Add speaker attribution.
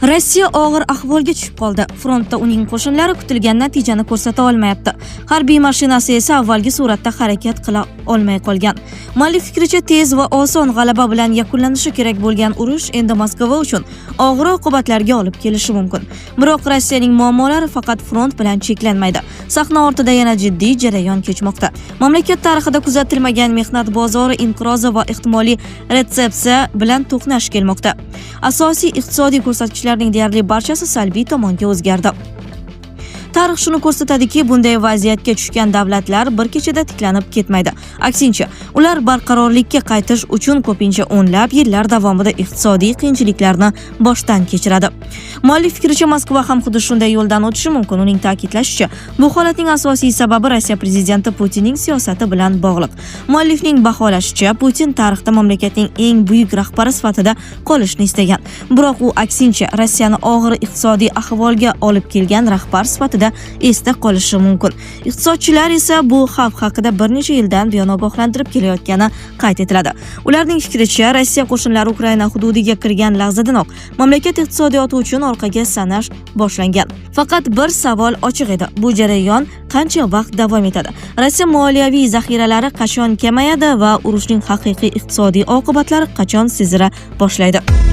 Speaker 1: Rossiya og'ir ahvolga tushib qoldi. Frontda uning qo'shinlari kutilgan natijani ko'rsata olmayapti. Harbiy mashinasi esa avvalgi suratda harakat qila olmay qolgan. Muallif fikricha, tez va oson g'alaba bilan yakunlanishi kerak bo'lgan urush endi Moskva uchun og'ir oqibatlarga olib kelishi mumkin. Biroq Rossiyaning muammolari faqat front bilan cheklanmaydi. Sahna ortida yana jiddiy jarayon kechmoqda. Mamlakat tarixida kuzatilmagan mehnat bozori inqirozi va ehtimoliy retsepsiya bilan to'qnash kelmoqda. Asosiy iqtisodiy ko'rsatkichlarning deyarli barchasi salbiy tomonga o'zgardi. Tarix shuni ko'rsatadiki, bunday vaziyatga tushgan davlatlar bir kechada tiklanib ketmaydi. Aksincha, ular barqarorlikka qaytish uchun ko'pincha o'nlab yillar davomida iqtisodiy qiyinchiliklarni boshdan kechiradi. Muallif fikricha, Moskva ham xuddi shunday yo'ldan o'tishi mumkin. Uning ta'kidlashicha, bu holatning asosiy sababi Rossiya prezidenti Putinning siyosati bilan bog'liq. Muallifning baholashicha, Putin tarixda mamlakatning eng buyuk rahbari sifatida qolishni istagan. Biroq u aksincha Rossiyani og'ir iqtisodiy ahvolga olib kelgan rahbar sifatida esda qolishi mumkin. Iqtisodchilar esa bu xavf haqida bir necha yildan buyon ogohlantirib kelayotgani qayd etiladi. Ularning fikricha, Rossiya qo'shinlari Ukraina hududiga kirgan lahzadanoq mamlakat iqtisodiyoti uchun orqaga sanash boshlangan. Faqat bir savol ochiq edi: bu jarayon qancha vaqt davom etadi? Rossiya moliyaviy zaxiralari qachon kamayadi va urushning haqiqiy iqtisodiy oqibatlari qachon sezila boshlaydi?